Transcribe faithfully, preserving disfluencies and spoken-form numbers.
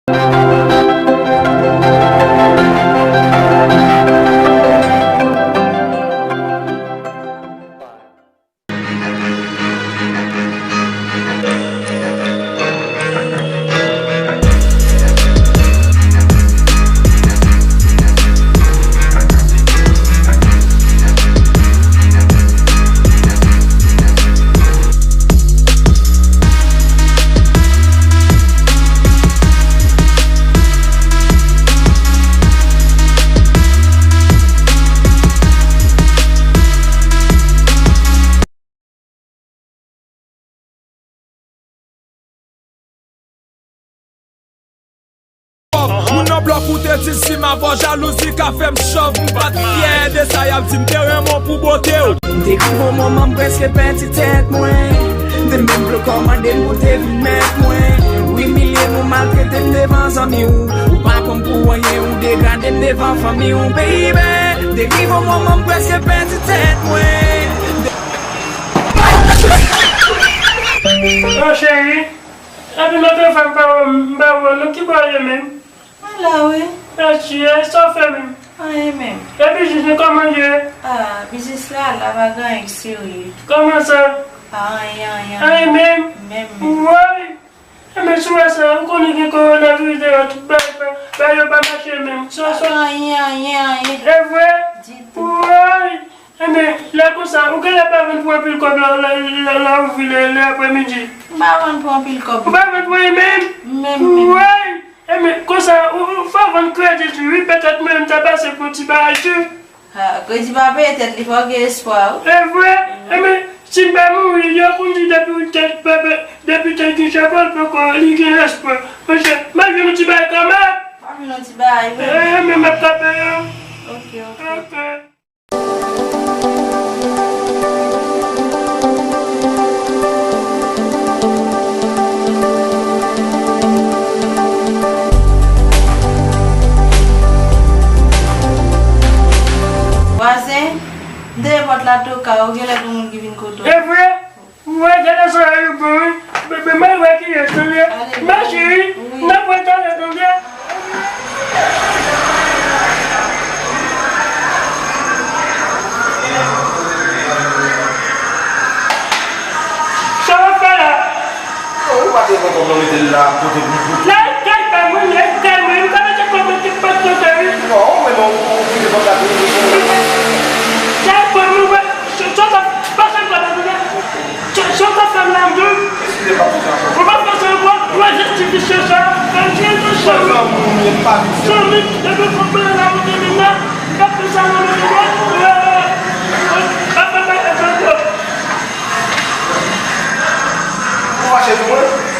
Moun nan blòk ou te di si m avè w jalouzi ka fè m chòv, m pa t fyè de sa y ap di m te renmen w pou bote w. M te rive yon moman m prèske pèdi tèt mwen. M te menm vle w kòmande m pou te vin mèt mwen. Ou imilye m, ou maltrete m devan zanmi w. Ou pa pran m pou anyen, ou degrade m devan fanmi w, baby. M te rive yon moman m prèske pèdi tèt mwen. Oh, cheri, epi m ap fè m pa wè, m pa wè w, non, ki bò w ye menm? Mwen la, wi. Mèsi, e sa w fè menm? Anyen menm. Epi biznis la, kòman l ye? Ah, biznis la, la pa gen anyen k serye. Kòman sa? Pa anyen, anyen, anyen. Anyen menm? Menm, menm. Woy! Enben, si w wè sa, ou konnen gen kowonaviris deyò, tout bagay pa, bagay yo pa mache menm. So, so. Anyen, anyen, anyen. E vre? Ditou. Woy! Enben, lè konsa, ou genlè pa vann pou anpil kòb la, la, la, la ouvri lè, lè aprèmidi. M pa vann pou anpil kòb. Ou pa vann pou anyen menm? Menm, menm. Woy! Enben, konsa, ou, ou fè w vann kredi tou, wi, petèt mwen menm ta pase pou ti bagay tou. Ha, kredi pa peye tèt li, fò w gen espwa, wi. E vre? Enben, si m pa mouri, yo konn di depi w tèt pa, pa, depi tèt gen chapo, l poko, li gen espwa. Monchè, m ap jwenn yon ti bagay kanmenm. W ap jwenn yon ti bagay, wi. E, enben, m ap tape yo. Ok, ok. Ok. Vwazen, dèyè pòt la toka, ou genlè gen moun ki vin kote w. E vre? Ou wè, gade sa yo bon, wi. Bebe, m al wè kiyès, tande? Ale, ma cheri, wi. N ap wè talè, tande? Sa w ap fè la? Non, ou pa te pran kòb lan mete l la, kote pou, pou. La, e kay pa mwen, e kay mwen, m ka mete kòb mwen ki pa t kote, wi. Non, men non, ou kite kòb la pou, pou, pou. Sa e kòb mwen, wè, sa, sa, sa, pase kòb la, tande? Sa, sa w t ap fè m la, m di w. Eskize pa pou sa ankò. Ou pa fè sa ankò, ou wè jistifisye sa, fè m di l tou sa, wi. Zanmi m, depi w pran la, ou te vin la, m ap fè sa nan men w, wi. Pa fè bagay sa ankò. Ou fache sou mwen?